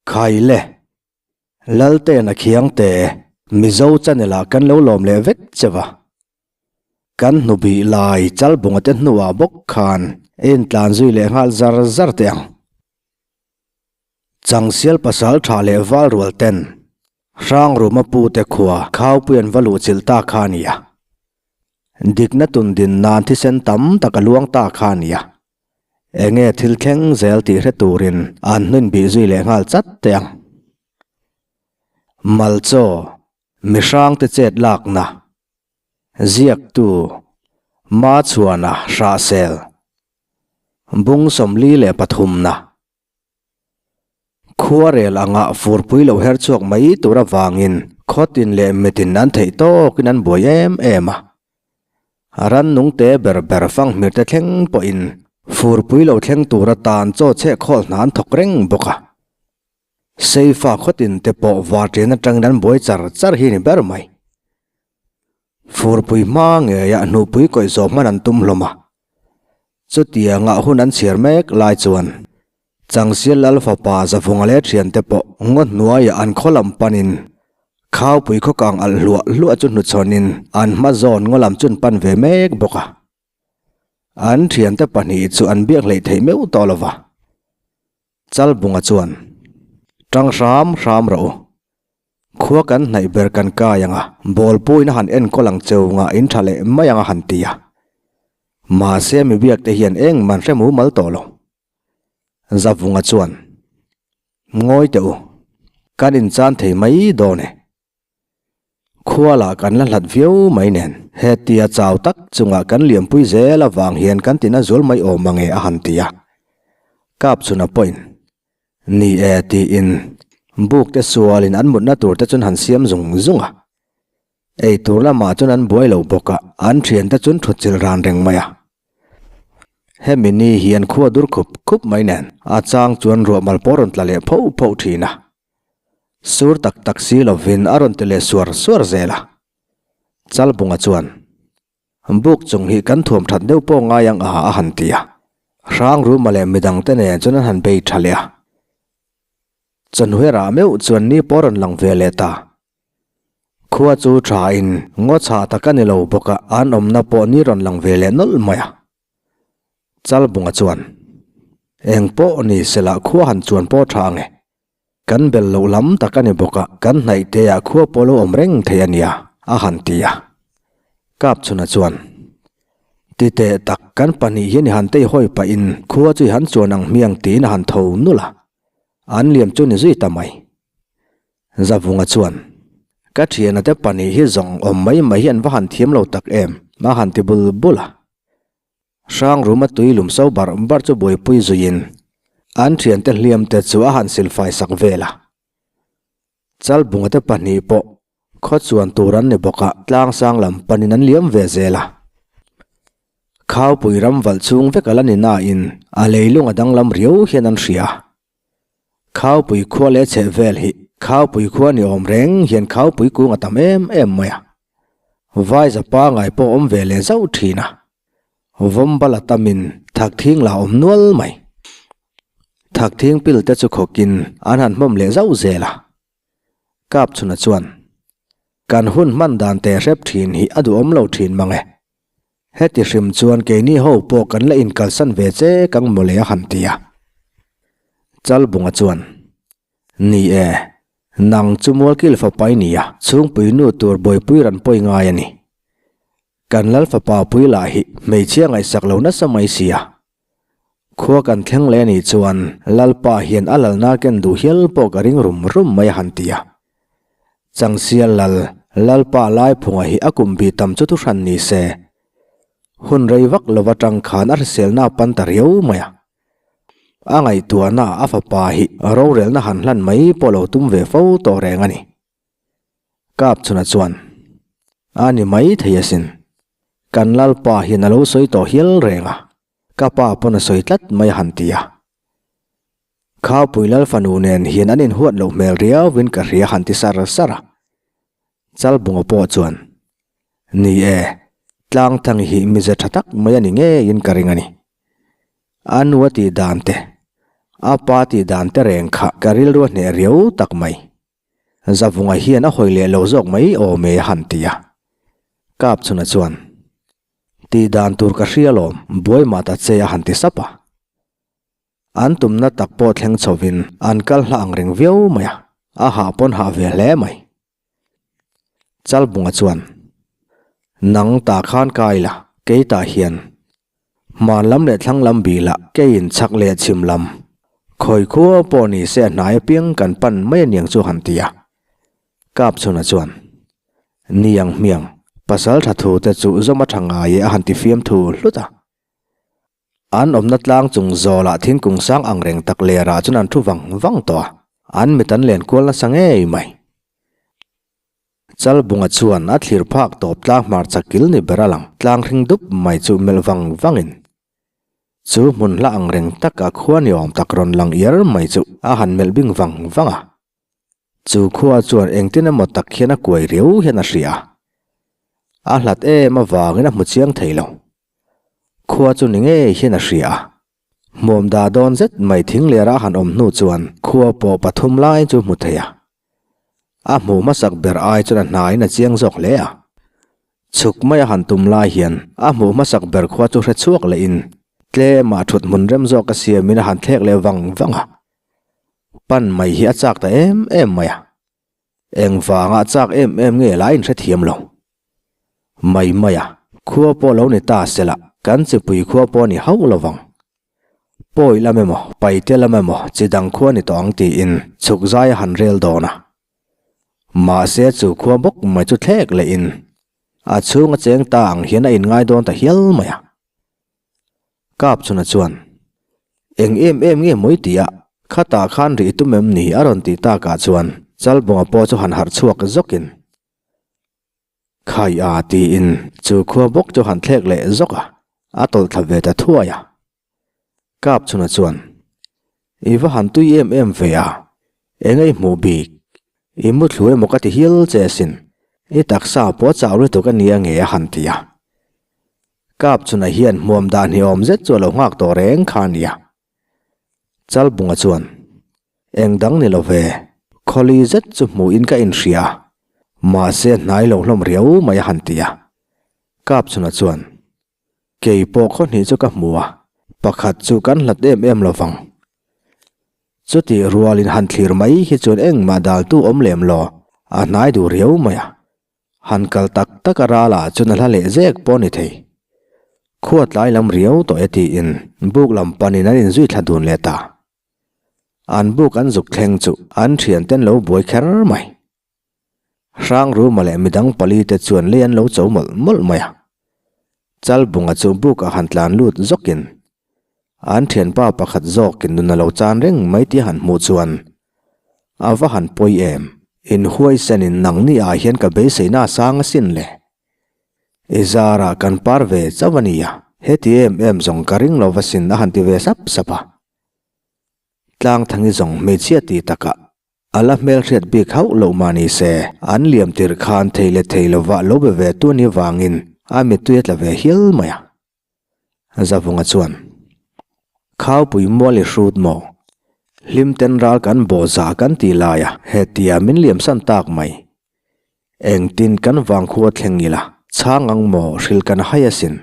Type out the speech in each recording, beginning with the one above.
Khaile, Laltena Khiangte, Mizo channel ah kan lo lawm leh vek che va. Kan hnubih lai Chalbunga te hnuah bawk khan intlan zui leh nghal zar zar teh ang. Changsial pasal tha leh val rual ten Hrangruma pu te khua Khaupui an va luh chilh ta kha a ni a. Dikna tun din nan thisen tam tak a luang ta kha a ni a. Enge thil thleng zel tih hre turin an hnun bih zui leh nghal chat teh ang. Malchaw, mihrangte chet lakna, ziaktu, Machhuana Hrahsel, Bung 43 na. Khuarel anga furpui lo her chhuak mai tur avangin khawtin leh mitin an theih tawkin an buai em em a. Rannung te ber ber fanghmir te thleng pawhin furpui lo thleng tur atan chaw chheh khawl hna an thawk reng bawk a. Seifa khawtin te pawh varṭian atangin an buai char char hi ni ber mai. Furpui hma ngeia hnuhpui kawih zawh hman an tum hlawm a. Chutianga hun an chhiar mek lai chuan Changsial Lal fapa Zavunga leh thiante pawh ngaw hnuaiah an khaw lam panin Khaupui khaw kang alh hluah hluah chu hnuchhawnin an hma zawn ngaw lam chu an pan ve mek bawk a. An thiante pahnih chu an biak hleih theih meuh tawh lo va. Chalbunga chuan, Tang hram hram rawh u. Khua kan hnaih ber kan kai ang a, bawlpuiin a han enkawl ang cheu nga in tha leh mai ang a han ti a. Mahse mi biak te hian engmah an hre mumal tawh lo. Zavunga chuan, Ngawi teh u, kan inchan thei mai dawn e. Khua lah kan la hlat viau mai nen, hetia chau tak chungah kan liampui zel avang hian kan tina zual mai awm mange a han ti a. Kapchhuna pawhin, Ni e tiin buk te sualin an mutna tur te chuan han siam zung zung a. Ei tur lamah chuan an buai lo bawk a, an thiante chuan thutchilh ran reng mai a. Hemi ni hian khua dur khup khup mai nen a chang chuan ruah mal pawh rawn tla leh phoh phoh thin a. Sur tak tak si lovin a rawn ti leh suar suar zel a. Chalbunga chuan, Buk chung hi kan thuam that deuh pawh ngai ang a a han ti a. Hrangruma leh midangte nen chuan an han bei tha leh a. Chawhnuherah meuh chuan ni pawh a rawn lang ve leh ta. Khua chu tha in ngaw chhah tak a ni lo bawk a, an awmna pawh ni rawn lang ve leh nawlh mai a. Chalbunga chuan, Eng pawh ni sela khua han chuan pawh tha ang e. Kan bel loh lam tak a ni bawk a, kan hnaih te ah khua pawh lo awm reng thei a nia, a han ti a. Kapchhuna chuan, Ti teh tak, kan pahnih hian i han tei hawi pahin khua chu i han chuan ang hmiang tiin a han tho nulh a. An liam chu ni zui ta mai. Zavunga chuan, Ka thiana te pahnih hi zawng awm mai mai hi an va han thiam lo tak em, a han ti bul bul a. Hrangruma tui lum so bar bar chu buaipui zuiin an thiante hliam te chu a han silfai sak vel a. Chalbunga te pahnih pawh khaw chuan tur an ni bawk a, tlangsang lam panin an liam ve zel a. Khaupui ram valh chhung vek a la ni nain a leilung a danglam riau hian an hria. Khaupui khua leh chheh vel hi Khaupui khua ni awm reng hian Khaupui kung a tam em em mai a. Vaiza pangai pawh awm ve leh zauh thin a. Vawmbala tamin thakthing la awm nual mai. Thakthing pil te chu khawkin an han hmawm leh zauh zel a. Kapchhuna chuan, Kan hun hman dan teh hrep thin hi a duhawm lo thin mang e. Heti hrim chuan keini ho pawh kan la inkalsan ve che kang mawle a han ti a. Chalbunga chuan, Ni e, nang chu Mualkil fapa i ni a, chhungpui nu tur buaipui ran pawi ngai a ni. Kan lal fapa pui lah hi hmeichhia ngaihsak lo nasa mai si a. Khua kan thleng leh a nih chuan Lalpa hian a lalna ken duh hial pawh ka ring rum rum mai a han ti a. Changsial lal, Lalpa Laiphunga hi a kum bi tam chu thuhran ni se. Hun rei vak lo atang khan a hriselna a pan ta riau mai a. A ngaihtuahna a fapa hi rorelna han hlan mai pawh lo tum ve fo tawh reng a ni. Kapchhuna chuan, A ni mai thei asin. Kan Lalpa hian a lo sawi tawh hial reng a, ka pa pawn a sawi tlat mai a han ti a. Khaupui Lal fanu nen hian an inhuat loh hmel riauvin ka hria han ti sar sar a. Chalbunga pawh chuan, Ni e, Tlangthangi hi mize tha tak mai a ni ngeiin ka ring a ni. A nu a tih dan te, A pa tih dan te reng kha ka rilru a hneh riau tak mai. Zavunga hian a hawi leh lo zawk mai awm e a han ti a. Kapchhuna chuan, Tih dan tur ka hria lawm, buai mah ta che a han ti sap a. An tumna tak pawh thleng chhovin an kal hla ang reng viau mai a, a hah pawn hah ve hle mai. Chalbunga chuan, Nang tah khan kai la, kei tah hian hman lam leh thlang lam bilah keiin chhak leh chhim lam khawi khua pawh ni se a hnai apiang kan pan mai aniang chu han ti a. Kapchhuna chuan, Niang hmiang, pasal tha thu te chu zawm a tha ngai e a han ti fiam thu hlut a. An awmna tlang chung zawlah thingkung sang ang reng tak lerah chuan an thu vang vang tawh a, an mit an len kual nasa ngei mai. Chalbunga chuan a thlir phak tawp tlang hmarcha kil ni ber a lang tlang hring dup mai chu melh vang vangin chu hmun hla ang reng taka khua ni awm tak rawn lang iar mai chu a han melh bing vang vang a. Chu khua chuan engtin emaw tak hian a kuai riau hian a hria a, a hlat em avangin a hmu chiang thei lo. Khua chu ni ngei hian a hria a, hmuam dah dawn zet mai thing lera a han awm hnu chuan khua pawh pathum lai chu hmu thei a. A hmuh hmasak ber ai chuan a hnaiin a chiang zawk hle a. Chhuk mai a han tum lai hian a hmuh hmasak ber khua chu hre chhuak lehin tlemah thut hmun rem zawk a siamin a han thlek leh vang vang a. Pan mai hi a chak ta em em mai a, engvanga a chak em em nge la in hrethiam lo. Mai mai a, khua pawh lo ni ta se la, kan chipui khua pawh ni hauh lo vang. Pawi lam emaw, paite lam emaw chi dang khua ni tawh ang tiin chhuk zai a han rel dawn a. Mahse chu khua bawk mai chu thlek lehin a chhung a cheng ta ang hian a inngai dawn ta hial mai a. Kapchhuna chuan, Eng em em nge mawi tih a, khatah khan rih tum em ni a rawn tih takah chuan Chalbunga pawh chu han harh chhuak zawkin, Khai a tiin chu khua bawk chu han thlek leh zawk a, a tawlh thla ve ta thuai a. Kapchhuna chuan, I va han tui em em ve a, eng ei hmuh bik, i muthlu emaw ka ti hial che asin, i taksa pawh chau lutuk a nia nge a han ti a. Kapchhuna hian hmuam dan hi awm zet chu a lo nghak tawh reng kha a nia. Chalbunga chuan, Eng dang ni lo ve, khawli zet chu hmuhin ka inhria, mahse hnai lo hlawm riau mai a han ti a. Kapchhuna chuan, Kei pawh khaw hnih chu ka hmu a, pakhat chu kan hlat em em lo vang. Chutih rualin han thlir mai hi chuan engmah daltu awm lem lo, a hnai duh riau mai a. Han kal tak tak a ralah chuan a hla leh zek pawh a ni thei. Khua tlai lam riau tawh e tiin buk lam panin an inzui thla dun leh ta. An buk an zuk thleng chu an thianten lo buai kher mai. Hrangruma leh midang pali te chuan lei an lo cho mawlh mawlh mai a. Chalbunga chu bukah han tlan lut zawkin An thianpa pakhat zawkin nun a lo chan reng mai tih a han hmuh chuan a va han pawi em? Inhuaisenin nangni ah hian ka beiseina a sang asin le. I zarah kan par ve chauh a nia, heti em em zawng ka ring lo va sin a han ti ve sap sap a. Tlangthangi zawng hmeichhia ti takah a la hmelhriat bik hauh loh mah ni se, an liam tirh khan thei leh thei lovah lo be ve tu ni vangin a mittui a tla ve hial mai a. Zavunga chuan, Khaupui mual i hrut maw? Hlim ten ral kan bawh za kan tih laia hetia min liamsan tak mai. Engtin kan vangkhua thleng ila chhang ang maw hrilh kan hai asin.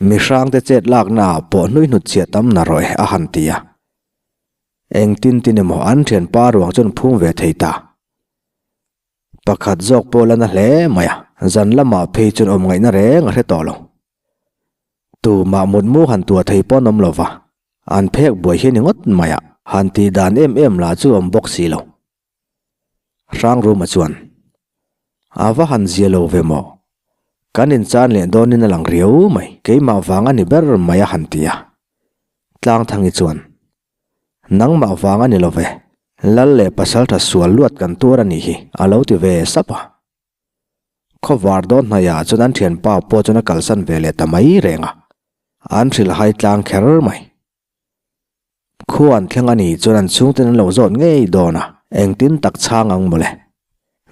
Mihrangte chet laknaah pawh hnui hnut chhiah tam na rawh e a han ti a. Engtin tin emaw an thianpa ruang chuan phum ve thei ta. Pakhat zawk pawh la na hle mai a, zan lamah phei chuan awm ngaihna reng a hre tawh lo. Tumah mutmu han tuah thei pawh an awm lo va, an phek buai hi a ni ngawt mai a, han tih dan em em lah chu awm bawk si lo. Hrangruma chuan, A va han zia lo ve maw? Kan inchan leh dawnin a lang riau mai, keimah vang a ni ber mai a han ti a. Tlangthangi chuan, Nangmah vang a ni lo ve, Lal leh pasaltha sual luat kan tuar a nih hi, a lo ti ve sap a. Khawvar dawn hnaiah chuan an thianpa pawh chuan a kalsan ve leh ta mai reng a, an hrilh hai tlang kher mai. Khua an thleng a nih chuan an chhungten an lo zawt ngei dawn a, engtin tak chhang ang mawle.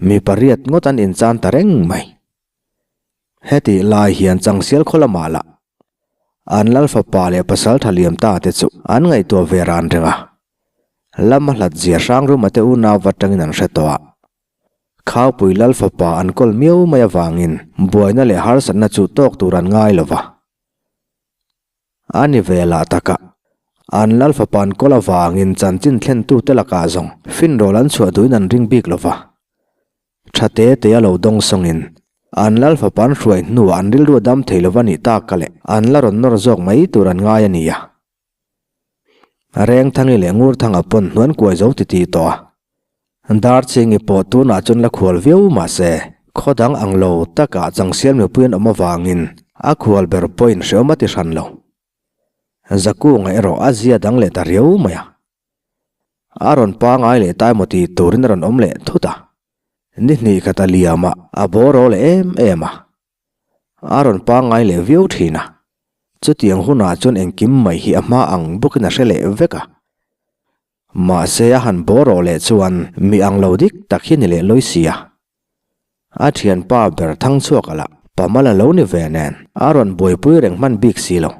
Mi pariat ngawt an inchan ta reng mai. Hetih lai hian Changsial khaw lamah lah. An lal fapa leh pasaltha liam ta te chu an ngaihtuah ve ran reng a. Lama hlat zia Hrangruma te unau atangin an hre tawh a. Khaupui lal fapa an kawl miau mai avangin buaina leh harsatna chu tawk tur an ngai lo va. A ni ve lah taka an lal fapa an kawl avangin chanchin thlentute lakah zawng finrawl an chhuah duhin an ring bik lo va. Tha te te a lo dawng sawngin an lal fapa an hruai hnuah an rilru a dam thei lo va nih tak a leh an la rawn nawr zawk mai tur an ngai a ni a. Rengthangi leh Ngurthanga pawn hnuan kuai zo ti ti tawh a. Darchingi pawh tunah chuan la khual viau mah se khaw dang ang lo takah changsial mipui an awm avangin a khual ber pawhin hreawm a ti hran lo. Zakunga erawh a zia dang leh ta riau mai a. A rawn pangai leh ta emaw tih turin a rawn awm leh thut a. Ni hnih khat a liam a, a bawraw leh em em a. A rawn pangai leh viau thin a. Chutiang hunah chuan engkim mai hi a hma ang bawkin a hre leh vek a. Mahse a han bawraw leh chuan mi ang lo dik tak hi ni leh lawi si a. A thianpa ber thangchhuak a lah pamal a lo ni ve nen a rawn buaipui reng hman bik si lo.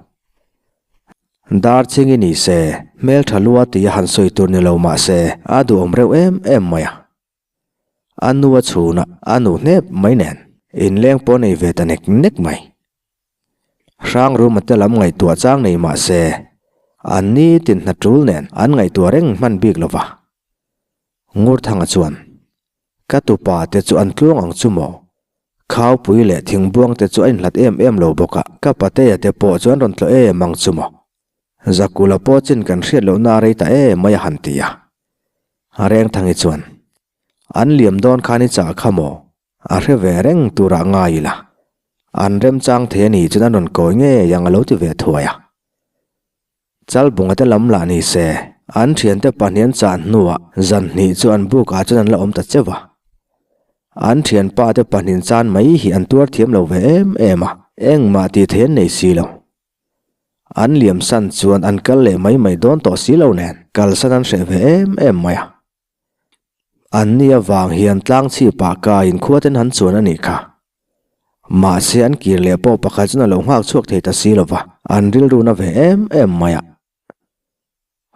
Darchingi ni se, hmeltha lua tih a han sawi tur ni lo mah se a duhawm reuh em em mai a. A nu a chhun a, a nu hnep mai nen inleng pawh nei ve ta nek nek mai. Hrangruma te lam ngaihtuah chang nei mah se an nitin hna tul nen an ngaihtuah reng hman bik lo va. Ngurthanga chuan, Ka tupa te chu an tluang ang chu maw? Khaupui leh thingbuang te chu a inhlat em em lo bawk a, ka patea te pawh chu an rawn tlawh em ang chu maw? Zakula pawh chin kan hriat lohna a rei ta em mai a han ti a. Rengthangi chuan, An liam dawn khan i chah kha maw? A hre ve reng turah ngai ila. An remchang thei a nih chuan an rawn kawi ngei ang a lo ti ve thuai a. Chalbunga te lam lah ni se, an thiante pahnih an chah hnuah zan hnih chu an buk ah chuan an la awm ta cheuh a. An thianpa te pahnih chan mai hi an tuar thiam lo ve em em a, engmah tih theih an nei si lo. An liam san chuan an kal leh mai mai dawn tawh si lo nen, kalsan an hreh ve em em mai a. An ni avang hian tlang chhipah kaiin khuaten han chuan a nih kha. Mahse an kir leh pawh pakhat chuan a lo nghak chhuak thei ta si lova, an rilru na ve em em mai a.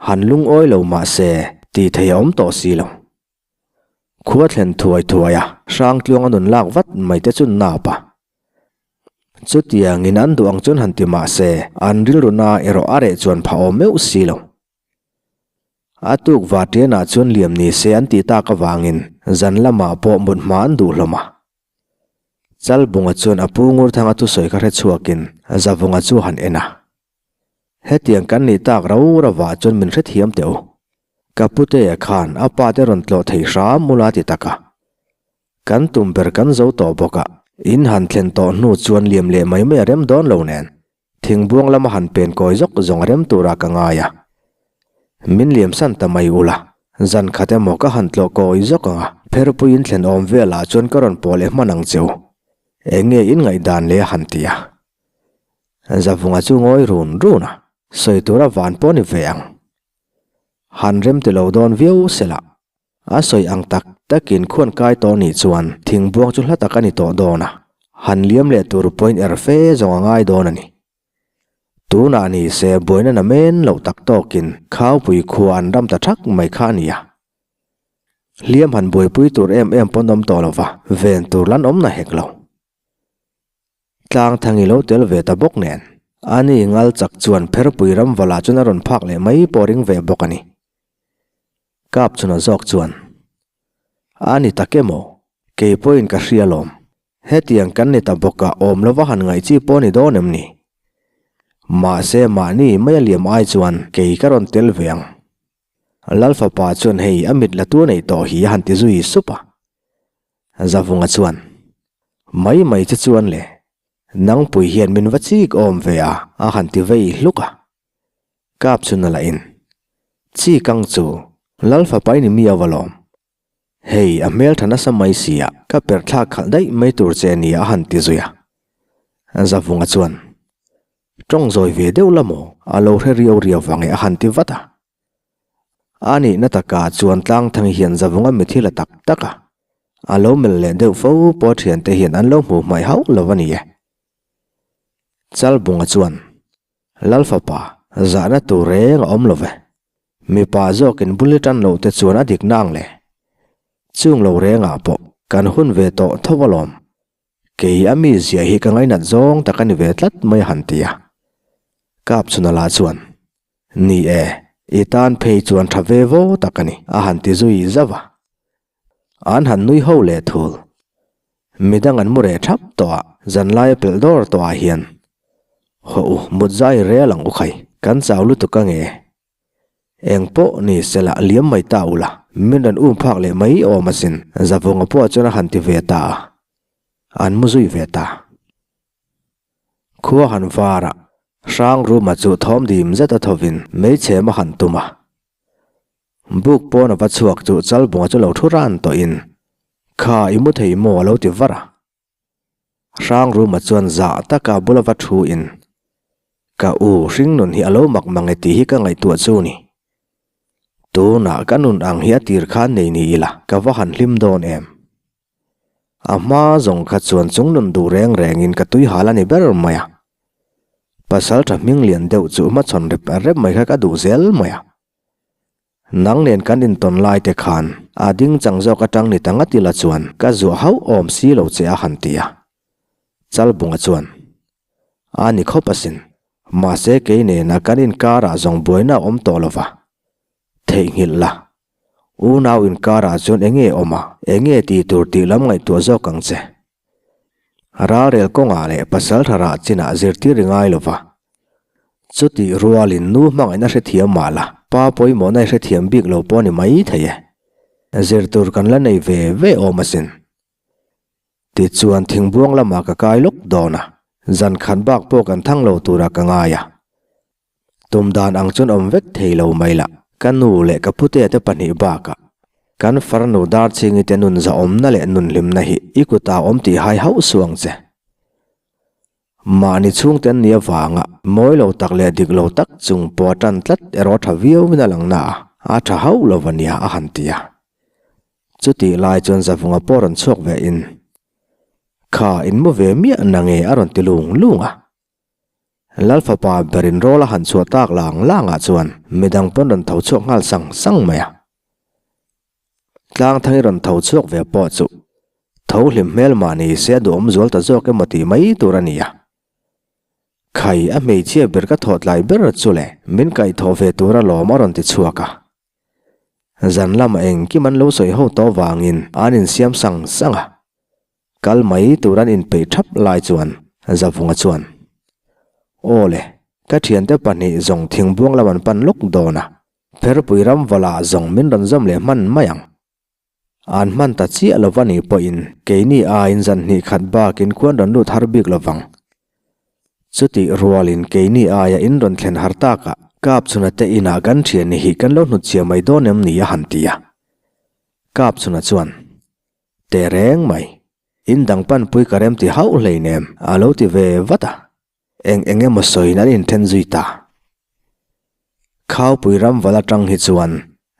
Han lungawi lo mahse tih thei a awm tawh si lo. Khua thlen thuai thuai a, Hrangtluanga nun lak vat mai te chu nap a. Chutiangin an duh ang chuan han ti mahse an rilru na erawh a reh chuan phah awm meuh si lo. A tuk Vatianah chuan liam ni se an tih tak avangin zan lamah pawh mut hma an duh hlawm a. Chalbunga chuan a pu Ngurthanga thusawi kha hre chhuakin Zavunga chu han en a. Hetiang kan nih tak rau ravah chuan min hrethiam teh u. Ka putea khan a pa te rawn tlawh thei hram ula ti tak a. Kan tum ber kan zo tawh bawk a, in han thlen tawh hnu chuan liam leh mai mai a rem dawn lo nen. Thingbuang lama han pen kawi zawk zawng a rem turah ka ngai a. Min liam san ta mai ula, zan khat emaw ka han tlawh kawi zawk ang a, pherpuiin thlen awm velah chuan ka rawn pawh leh hman ang che u. Eng nge in ngaihdan le a han ti a. Zavunga chu ngawi run run a, sawi tura van pawh ni ve ang. Han rem ti lo dawn viau sela. A sawi ang tak takin khuan kai tawh nih chuan thingbuang chu hla tak a ni tawh dawn a, han liam leh tur pawhin er fe zawng a ngai dawn a ni. Tunah ni se buaina na men loh tak tawkin Khaupui khua an ram ta thak mai kha a ni a. Hliam han buaipui tur em em pawn awm tawh lo va, ven tur lan awm na hek lo. Tlang thangi lo tel ve ta bawk nen, ani ngal chak chuan Pherpui ram valah chuan a rawn phak leh mai pawh ring ve bawk a ni. Kap chhuna zawk chuan, A ni tak emaw? Kei pawhin ka hria lawm. Hetiang kan ni ta bawk a, awm lova han ngaih chi pawh ni dawn em ni? Mahse mahni mai a liam ai chuan kei ka rawn tel ve ang. Lal fapa chuan hei a mit la tu nei tawh hi a han ti zui sup a. Zavunga chuan, Mai mai che chuan le, nangpui hian min va chik awm ve a, a han ti vei hluk a. Kap chu na lahin, Chi kang chu Lal fapa i ni mi ava lawm. Hei a hmel tha nasa mai sia, ka per thlak khalh daih mai tur che nia a han ti zui a. Zavunga chuan, Tawng zawi ve deuh la maw? A lo hre riau riau vang e a han ti vat a. A nihna takah chuan Tlangthangi hian Zavunga mithi la tak tak a. A lo melh leh deuh fo pawh thiante hian an lo hmuh hmaih hauh lo a ni e. Chalbunga chuan. Lal fapa, zahna tur reng a awm lo ve. Mipa zawkin bul i tan loh te chuan a dik nang le. Chung lo rengah pawh kan hun ve tawh tho alawm. Kei a mi zia hi ka ngainat zawng tak a ni ve tlat mai a han ti a. Kap chhuna lah chuan, Ni e, i tan phei chuan tha ve vo tak a ni a han ti zui zauh a. An han nui ho leh thul. Midang an mu reh thap tawh a, zanlai a pelh dawr tawh ah hian, Hawh u, mut zai rel ang u khai, kan chau lutuk ange. Eng pawh ni se lah liam mai ta ula, min rawn um phak leh mai awm asin, Zavunga pawh chuan a han ti ve ta a, an mu zui ve ta. Khua han var a, Hrangruma chu thawm dim zet a thovin meichhem a han tum a. Buk pawn a va chhuak chu Chalbunga chu lo thu ran tawhin, Kha i mu thei maw a lo ti var a. Hrangruma chuan zah taka bula va thu in, Ka u hringnun hi a lo mak mang e tih hi ka ngaihtuah chu ni. Tunah ka nun ang hi a tir khan nei ni ila ka va han hlim dawn em. A hma zawng kha chuan chung nun duh reng rengin ka tui hal a ni ber mai a. Pasal tha hming lian deuh chu hmachhawn rep rep mai kha ka duh zel mai a. Nang nen kan intawn lai te khan a ding chang zawk atang ni ta ngat ila chuan ka zuah hauh awm si lo che a han ti a. Chalbunga chuan, A ni khawp asin, mahse kei nena kan inkarah zawng buaina a awm tawh lo va. Theihnghilh la, unau inkarah chuan eng nge awm a, eng nge tih tur tih lam ngaihtuah zawk ang che. Ralrel kawngah leh pasal tha rah chinah zirtir i ngai lo va. Chutih rualin nu hmangaihna hrethiam mah la, pa pawimawhna i hrethiam bik lo pawh a ni mai thei e. Zir tur kan la nei ve ve awm asin. Tichuan thingbuang lamah ka kai lawk dawn a, zan khat bak pawh kan thang lo turah ka ngai a. Tum dan ang chuan awm vek thei lo mai lah. Ka nu leh ka putea te pahnih bakah kan farnu Darchhingi te nun zahawmna leh nun hlimna hi i kutah awm tih hai hauh suh ang che. Mahni chhungte an nih avanga mawi lo tak leh dik lo tak chung pawh a tan tlat erawh a tha viauin a lang na a, a tha hauh lo a nia a han ti a. Chutih lai chuan Zavunga pawh rawn chhuak ve in, Kha in mu ve miah na nge a rawn ti lung lung a. Lal fapa berin rawl a han chhuah tak lang langah chuan midang pawn rawn tho chhuak nghal sang sang mai a. Tlangthangi rawn tho chhuak ve pawh chu tho hlim hmel mah ni se a duhawm zual ta zawk emaw tih mai tur a ni a. Khai a hmeichhia ber ka thawh tlai ber chu le min kaihthawh ve tur alawm a rawn ti chhuak a. Zan lamah engkim an lo sawi ho tawh vangin an insiam sang sang a. Kal mai tur an inpeih thap lai chuan Zavunga chuan, Aw le, ka thiante pahnih zawng thingbuang lam an pan lawk dawn a, Pherpui ram vawlah zawng min rawn zawm leh hman mai ang. An hman ta chiah lo va nih pawhin keini aiin zan hnih khat bakin khuan rawn lut har bik lo vang. Chutih rualin keini aia in rawn thlen har takah Kapchhuna te inah kan thian hi kan lo hnutchhiah mai dawn em ni a han ti a. Kapchhuna chuan, Teh reng mai. In dang panpui ka rem ti hauh hleinem a lo ti ve vat a. Eng eng emaw sawiin an inthen zui ta. Khaupui ram val atang hi chuan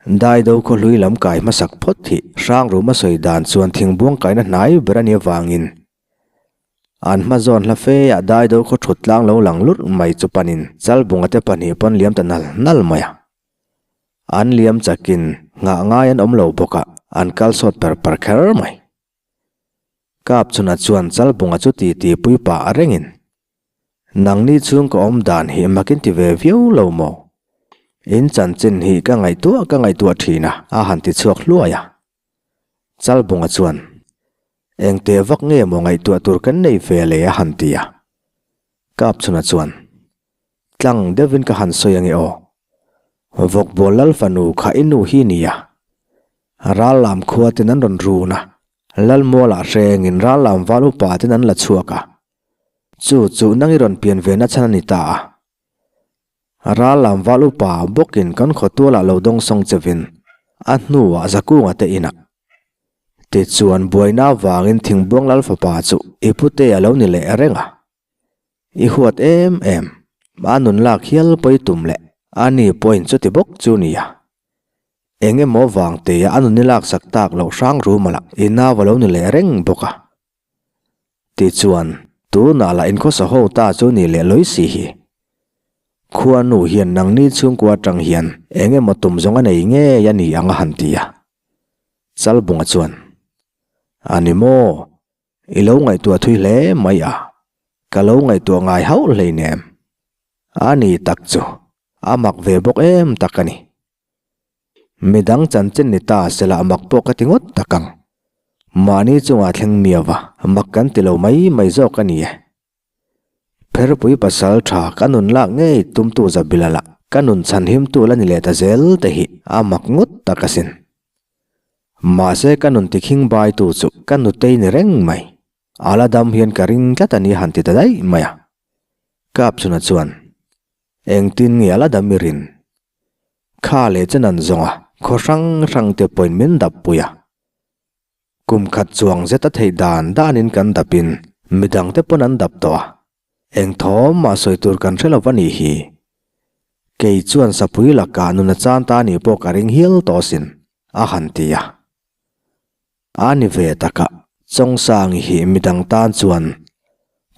Daido khawhlui lam kai hmasak phawt hi Hrangruma sawi dan chuan thingbuang kaina hnai ber a nih avangin an hma zawn hla feah Daido khaw thut tlang lo lang lurh mai chu panin Chalbunga te pahnih pawn liam ta nal nal mai a. An liam chakin nghah ngai an awm lo bawk a, an kal sawt per per kher mai. Kapchhuna chuan Chalbunga chu ti ti pui pah a rengin, Nangni chhung ka awm dan hi makin ti ve viau lo maw? In chanchin hi ka ngaihtuah ka ngaihtuah thin a, a han ti chhuak hluai a. Chalbunga chuan, Engteh vak nge maw ngaihtuah tur kan nei ve le a han ti a. Kapchhuna chuan, Tlang deuhin ka han sawi ange aw. Vawkbawl lal fanu kha i nu hi nia. Ral lam khua ten an rawn run a, Lalmualah hrengin ral lam val upa ten an la chhuak a. Chu chu nang i rawn pian ve na chhan a ni ta a. Ral lam val upa bawkin kan khawtualah lo dawng sawng chevin a hnuah Zakunga te inah. Tichuan buaina avangin Thingbuang lal fapa chu i pute a lo ni leh reng a. I huat em em, a nun lak hial pawi tum leh a ni pawhin chuti bawk chu nia. Eng emaw vang teia a nun i laksak tak loh hrang rum a lah i nau a lo ni leh reng bawk a. Tichuan, tunah lah inkhawsa ho ta chu ni leh lawi si hi. Khuanu hian nangni chhungkua atang hian eng emaw tum zawng a nei ngei a ni ang a han ti a. Chalbunga chuan, A ni maw? I lo ngaihtuah thui hle mai a, ka lo ngaihtuah ngai hauh hleinem. A ni tak chu, a mak ve bawk em tak a ni. Midang chanchin ni ta se lah mak pawh ka ti ngawt tak ang. Mahni chungah thleng miau va, mak kan ti lo mai mai zawk a ni e. Pherpui pasal tha ka nun lak ngei tumtu Zabila lah ka nun chhanhimtu la ni leh ta zel te hi a mak ngawt tak asin. Mahse ka nun tikhing baitu chu ka nutei ni reng mai. A la dam hian ka ring tlat a ni han ti ta daih mai a. Kapchhuna chuan, Engtin nge a la dam i rin? Kha leh chen an zawng a, khaw hrang hrang te pawhin min dap pui a. Kum khat chuang zet a theih dan danin kan dapin midangte pawn an dap tawh a, eng thawm mah sawi tur kan hre lo va nih hi. Kei chuan sapui lakah nun a chan ta nih pawh ka ring hial tawh asin, a han ti a. A ni ve takah Chawngsangi hi midang tan chuan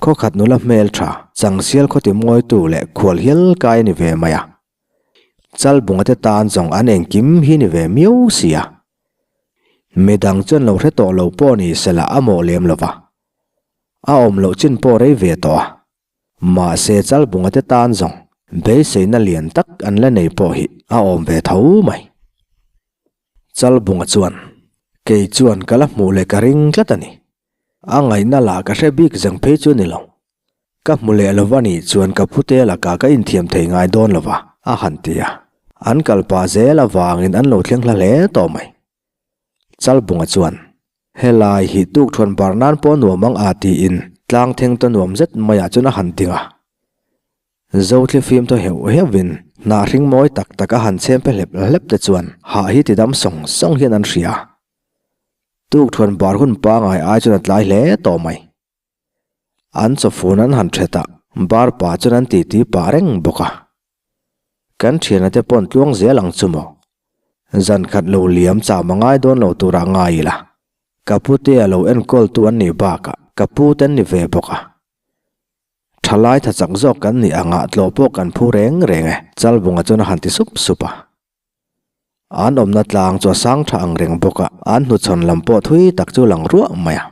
khawkhat nula hmeltha Changsial khawti mawitu leh khual hial kai a ni ve mai a. Chalbunga te tan zawng an engkim hi ni ve miau si a. Midang chuan lo hre tawh lo pawh ni sela a mawh lem lo va. A awm loh chin pawh rei ve tawh a. Mahse Chalbunga te tan zawng beiseina lian tak an la nei pawh hi a awm ve tho mai. Chalbunga chuan, Kei chuan ka la hmuh leh ka ring tlat a ni. A ngaihna lah ka hre bik zeng phei chu a ni lo. Ka hmu leh lo va nih chuan ka phute lakah ka inthiam thei ngai dawn lo va, a han ti a. An kal pah zel avangin an lo thleng hla hle tawh mai. Chalbunga chuan, Helai hi tukthuan bar nan pawh nuam ang a tiin tlang theng ta nuam zet maiah chuan a han ding a. Zothli fim thaw heuh heuhin hnah hring mawi tak tak a han chhem pe hlep hlep te chuan hah hi ti dam sawng sawng hian an hria. Tukthuan bar hun pangai ai chuan a tlai hle tawh mai. An chawfun an han ṭhet a, bar pah chuan an titi pah reng bawk a. Kan ṭhiana te pawn tluang zel ang chu maw? Zan khat lo liam cham a ngai dawn lo turah ngai ila, ka pute a lo enkawltu an nih bakah ka pu te an ni ve bawk a. Ṭhalai tha chak zawk kan nih angah tlawh pawh kan phu reng reng e, Chalbunga chuan a han ti sup sup a. An awmna tlang chu a sang ṭha ang reng bawk a, an hnuchhawn lam pawh thui tak chu lang ruah mai a.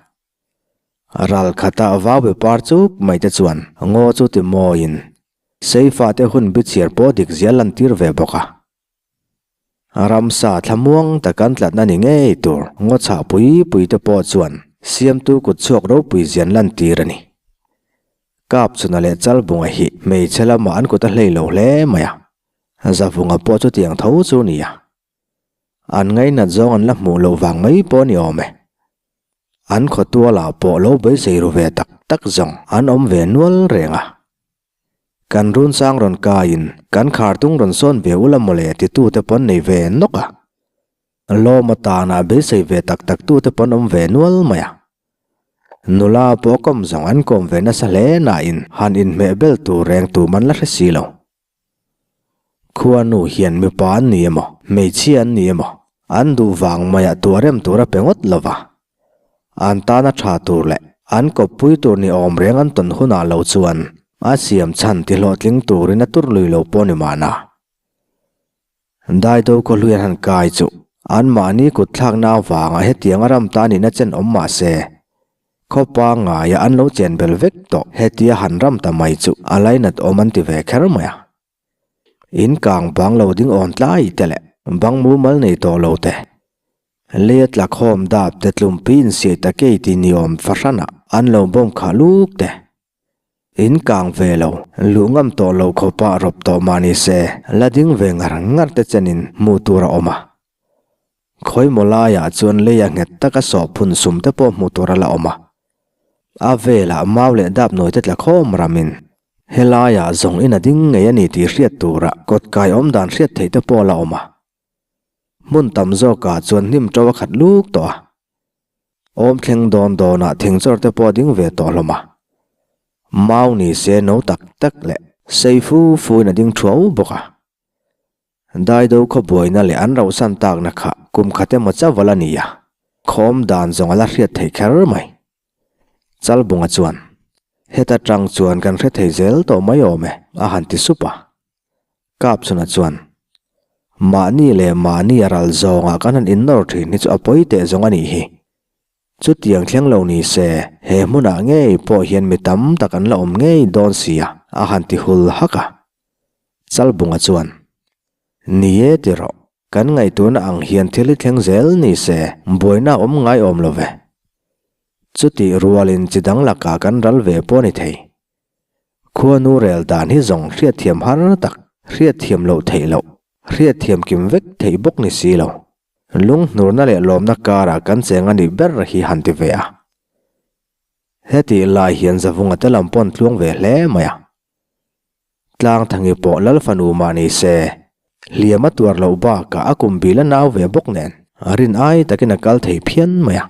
Ral khata vau be par chuk mai te chuan ngaw chu ti mawiin Seifa te hun bichhiar pawh dik zia lantir ve bawk a. Ramsa thlamuang tak an tlatna ni ngei tur ngaw chhah pui pui te pawh chuan siamtu kut chhuak ropui zian lantir a ni. Kapchhuna leh Chalbunga hi hmeichhe lamah an kut a hlei lo hle mai a, Zavunga pawh chutiang tho chu ni a. An ngainat zawng an la hmuh loh vang mai pawh a ni awm e. An khawtualah pawh lo beisei ru ve tak tak zawng an awm ve nual reng a. Kan runsang rawn kaiin kan khartung rawn sawn ve ula mawle titute pawn nei ve nawk a. Lawm atana beisei ve tak tak tute pawn awm ve nual mai a. Nula pawh kawm zawng an kawm ve nasa hle nain han inhmeh bel tur reng tum an la hre si lo. Khuanu hian mipa an ni emaw, hmeichhia an ni emaw, an duh vang maiah tuah rem tur a pe ngawt lo va. An tana tha tur leh an kawppui tur ni awm reng an tawn hunah lo chuan a siam chhan ti hlawhtling turin a tur lui lo pawh ni mahna. Daido khawhlui an han kai chu anmahni kut thlakna avanga hetianga ram ta nihna chen awm mah se, Khaw pangngaia an lo chen bel vek tawh hetia han ram ta mai chu a lainat awm an ti ve kher mai a. In kang bang lo ding awn tlai te leh bang mumal nei tawh lo te, leia tlakhawm dap te tlumpi insiai ta kei ti ni awm fahranah an lo bawm khah luk te. In kang ve lo, luh ngam tawh loh khawpah rawp tawh mah ni se la ding ve ngar ngar te chenin hmuh tur a awm a. Khawimaw laiah chuan leia nghet taka sawh phun sum te pawh hmuh tur a la awm a. A velah mau leh dap nawi te tla khawm ramin helaiah zawng in a ding ngei a ni tih hriat tura kawt kai awm dan hriat theih te pawh a la awm a. Hmun tam zawkah chuan hnim to a khat luk tawh a. Awm thleng dawn dawnah thing chawr te pawh a ding ve tawh hlawm a. Mau ni se no tak tak leh sei fu fu in a ding thuau bawk a. Daido khaw buaina leh an rauhsan takna kha kum khat emaw chauh a ni a, khawm dan zawng a la hriat theih kher mai. Chalbunga chuan, Heta tang chuan kan hre thei zel tawh mai awm e, a han ti sup a. Kapchhuna chuan, Mahni leh mahni a ral zawngah kan han innawr thin hi chu a pawi teh zawng a nih hi. Chutiang thleng lo ni se, he hmunah ngei pawh hian mi tam tak an la awm ngei dawn sia, a han ti hul hak a. Chalbunga chuan, Ni e ti rawh, kan ngaihtuahna ang hian thil hi thleng zel ni se, buaina a awm ngai awm lo ve. Chutih rualin chi dang lakah kan ral ve pawh a ni thei. Khuanu rel dan hi zawng hriatthiam har tak, hriatthiam loh theih loh, hriatthiam kim vek theih bawk ni si lo. Lunghnurna leh lawmna karah kan cheng a nih ber hi han ti ve a. Hetih lai hian Zavunga te lam pawn tluang ve hle mai a. Tlangthangi pawh Lal fanu mah ni se, hliam a tuar loh bakah a kum bil a nau ve bawk nen rin ai takin a kal thei phian mai a.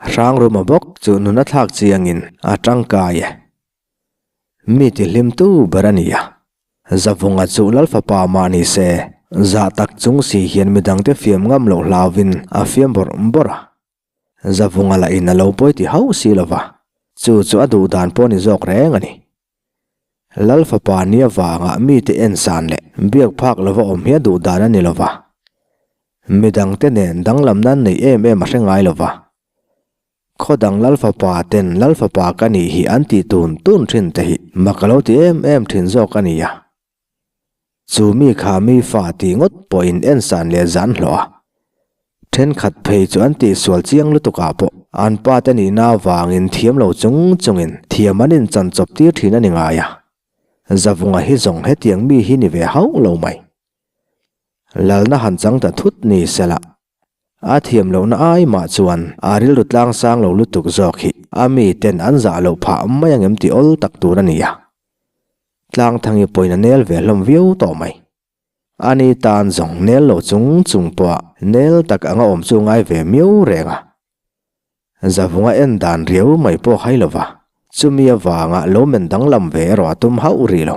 Hrangruma bawk chu nun a thlak chiangin a tangkai e. Mi tihlimtu ber a ni a. Zavunga chu Lal fapa mah ni se, zah tak chung si hian midangte fiam ngam loh hlauvin a fiam bawrh bawrh a. Zavunga lah in a lo pawi ti hauh si lo va, chu chu a duh dan pawh ni zawk reng a ni. Lal fapa nia vanga mite en san leh biak phak lova awm hi a duh dan a ni lo va. Midangte nen danglam nan neih em em a hre ngai lo va. Khaw dang Lal fapa ten Lal fapa ka nih hi an tih tun tun thin te hi mak a lo ti em em thin zawk a ni a. Chu mi kha mi fa tih ngawt pawhin en san leh zan hlawh a. Thenkhat phei chu an tihsual chiang lutuk ah pawh an pa te nihna avangin thiam lo chung chungin thiam an inchan chawp tir thin a ni ngai a. Zavunga hi zawng hetiang mi hi ni ve hauh lo mai. Lalna han chang ta thut ni sela. A thiam lohna ai mah chuan a rilru tlang sang lo lutuk zawk hi a mi ten an zah loh phah mai ang em tih awl tak tur a ni a. Tlangthangi pawhin a nel ve hlawm viau tawh mai. Ani tan zawng nel lo chung chung pawha nel tak anga awm chu ngai ve miau reng a. Zavunga en dan riau mai pawh hai lo va, chumi avanga lo men danglam ve erawh a tum hauh rih lo.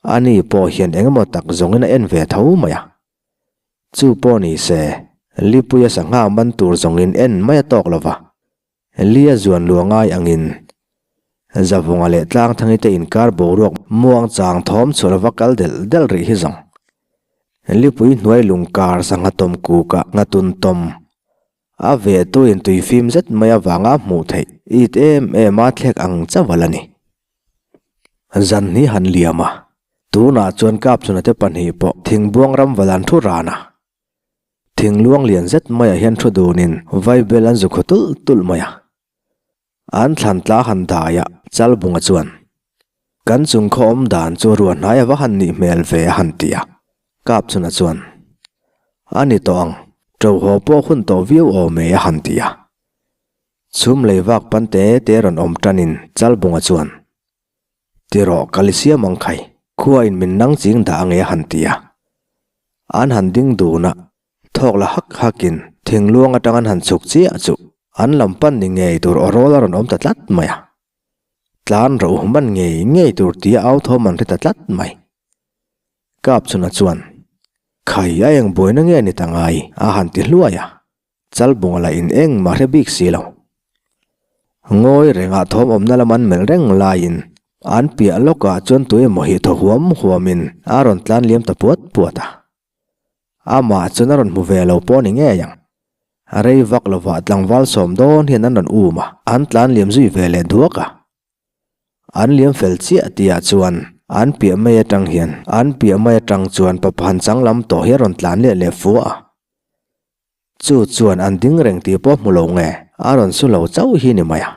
Ani pawh hian engemaw tak zawngin a en ve tho mai a. Chu pawh ni se, Lipuia sangha man tur zawngin en mai a tawk lo va, Lia zuan luah ngai angin Zavunga leh Tlangthangi te inkar boruak muang chang thawm chhuah lova kal delh delh rih hi zawng. Lipui hnuai lungkar sangha tawm kukah nghatun tawm a ve tuin tui fim zet mai avanga hmuh theih it em em a thlek ang chauh a la ni. Zan hi han liam a, tunah chuan Kapchhuna te pahnih pawh thingbuang ram val an thu ran a. Thingluang lian zet maiah hian thu dunin vaibel an zu khaw tulh tulh mai a. An thlan tla han dai a, Chalbunga chuan, Kan chung khaw awm dan chu ruah hnai a va han nih hmel ve a han ti a. Kapchhuna chuan, A ni tawh ang, ṭo haw pawh hun tawh viau awm e a han ti a. Chhum lei vak pan te te rawn awm ṭanin Chalbunga chuan, Ti rawh ka li siam ang khai, khuain min nang ching dah ange a han ti a. An han ding dun a, thawk la hak hakin thingluang atang an han chhuk chiah chu an lam pan ni ngei tur aw rawl a rawn awm ta tlat mai a. Tlan rawh u man ngei ngei tur tia au thawm an hre ta tlat mai. Kapchhuna chuan, Khai a eng buaina nge ni ta ngai? a han ti hluai a. Chalbunga lah in engmah hre bik si lo. Ngawi rengah thawm awmna lam an melh reng laiin an piah lawkah chuan tu emaw hi thaw huam huamin a rawn tlan liam ta puat puat a. Amah chuan a rawn hmu ve lo pawh a ni ngei ang. Rei vak lovah tlangval sawm dawn hian an rawn um a, an tlan liam zui ve leh duak a. An liam fel chiah tihah chuan an piah mai atang hian an piah mai atang chuan pa phan chang lam tawh hi a rawn tlan leh leh fua a. Chu chuan an ding reng tih pawh hmu lo nge a rawn su lo chauh hi ni mai a.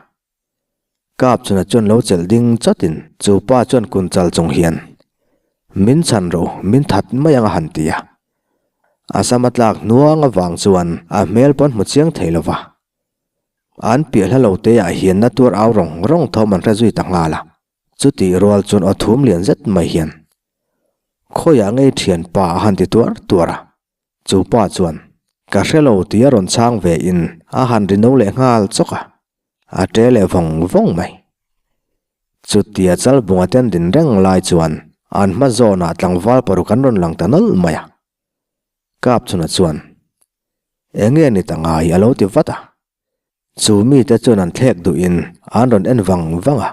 Kapchuna chuan lo chelh ding chawtin chu pa chuan kun chal chung hian, Min chhan rawh u, min that mai ang a han ti a. A sama tlak hnuang avang chuan a hmel pawn hmu chiang thei lo va. An piah hla lo te ah hian na tuar au rawng rawng thawm an hre zui ta nghal a. Chutih rual chuan aw thum lian zet mai hian, Khawiah ngei thianpa a han ti tuar tuar a. Chu pa chuan, Ka hre lo tih a rawn chhang ve in a han ri no leh nghal chawk a, a ṭe leh vawng vawng mai. Chutia Chalbunga te an din reng lai chuan an hma zawnah tlangval paruk an rawn lang ta nawlh mai a. Kapchhuna chuan, Enge ni ta ngai a lo ti vat a. Chu mite chuan an thlek duhin an rawn en vang vang a.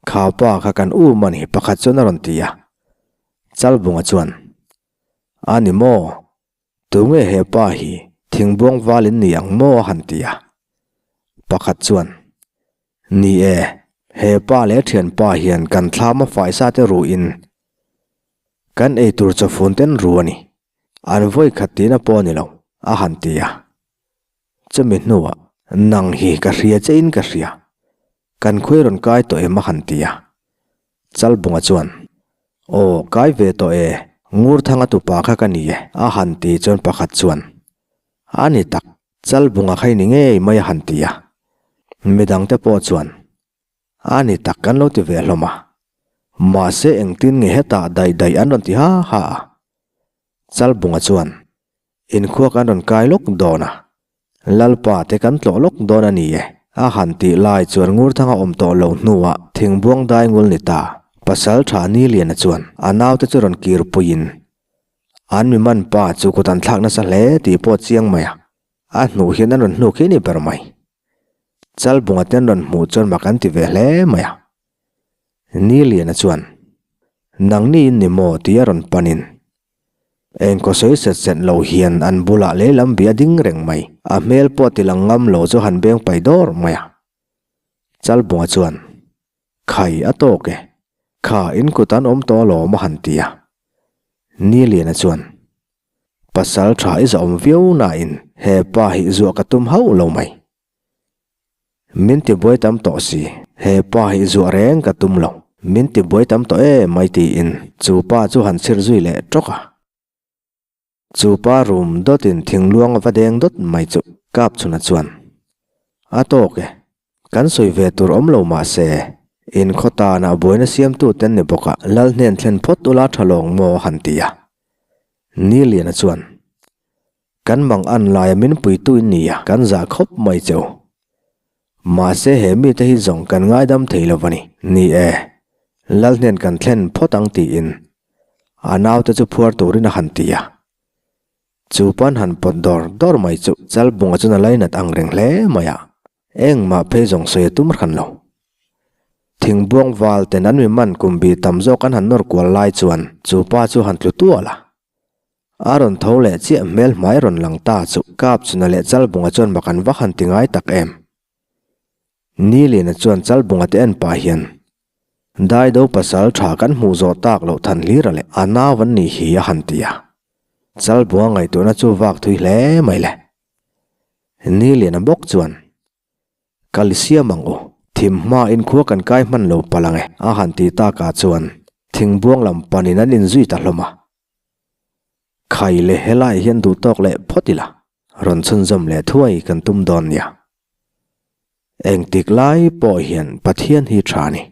Kha pa kha kan um a ni, pakhat chuan a rawn ti a. Chalbunga chuan, A ni maw? Tunge he pa hi thingbuang val in ni ang maw? a han ti a. Pakhat chuan, Ni e, he pa leh thianpa hian kan thlama faisa te ruhin kan eitur chawfun ten ru a ni. An vawi khat tihna pawh a ni lo, a han ti a. Chumi hnuah, Nang hi ka hria che in ka hria. Kan khawi rawn kai tawh em a han ti a. Chalbunga chuan, Aw, kai ve tawh e, Ngurthanga tupa kha ka ni e, a han ti chuan pakhat chuan, A ni tak, Chalbunga kha i ni ngei mai a han ti a. Midangte pawh chuan, A ni tak kan lo ti ve hlawm a. Mahse engtin nge hetah daih daih an rawn ti ha ha a. Chalbunga chuan, Inkhua kan rawn kai lawk dawn a, Lalpa te kan tlawh lawk dawn a ni e, a han tih lai chuan Ngurthanga awm tawh lo hnuah thingbuang dai ngul ni ta. Pasal tha Niliana chuan a naute chu rawn kir puiin an mi man pa chu kut an thlak nasa hle tih pawh chiang mai a, a hnuh hian an rawn hnuk hi ni ber mai. Chalbunga te an rawn hmuh chuan mak an ti ve hle mai a. Niliana chuan, Nangni in ni maw? tia rawn panin Engkaw sawi set set lo hian an bulah lehlam bia ding reng mai. A hmel pawh ti lang ngam lo chu han beng pai dawr mai a. Chalbunga chuan, Khai a tawk e. Kha in kut an awm tawh alawm a han ti a. Niliana chuan, Pasal tha i zahawm viau nain he pa hi zuah ka tum hauh lo mai. Min ti buai tam tawh si, he pa hi zuah reng ka tum lo, min ti buai tam tawh em mai tiin chu pa chu han chhir zui leh tawk a. Chu pa rum dawtin thingluang a va deng dawt mai chu kap chhuna chuan, A tawk e, kan sawi ve tur awm lo mah se, in khaw tanah buaina siamtu ten ni bawk a, lal hnen thlen phawt ula tha lawng maw a han ti a. Niliana chuan, Kan mang an laia min puitu in ni a, kan zah khawp mai che u. Mahse he mite hi zawng kan ngaidam thei lo va ni. Ni e, Lal hnen kan thlen phawt ang tiin a naute chu phuar turin a han ti a. Chu pan han pawt dawr dawr mai chu Chalbunga chuan a lainat ang reng hle mai a, engmah phei zawng sawi a tum hran lo. Thingbuang val ten an mi man kum bi tam zawk an han nawr kual lai chuan chu pa chu han tlu tual a. A rawn tho leh chiah hmel hmai rawn lang ta chu Kapchuna leh Chalbunga chuan mak an va han ti ngai tak em. Niliana chuan Chalbunga te en pah hian, Daido pasal tha kan hmuh zawh tak loh than hlira leh a nau an nih hi a han ti a. Chalbunga ngaihtuahna chu vak thui hle mai le. Niliana bawk chuan, Kal siam ang u, thim hma in khua kan kai hman lo palh ang e, a han ti takah chuan thingbuang lam panin an inzui ta hlawm a. Khai leh helai hian duh tawk leh phawt ila, rawn chhunzawm leh thuai kan tum dawn nia. Engtik lai pawh hian Pathian hi tha a ni.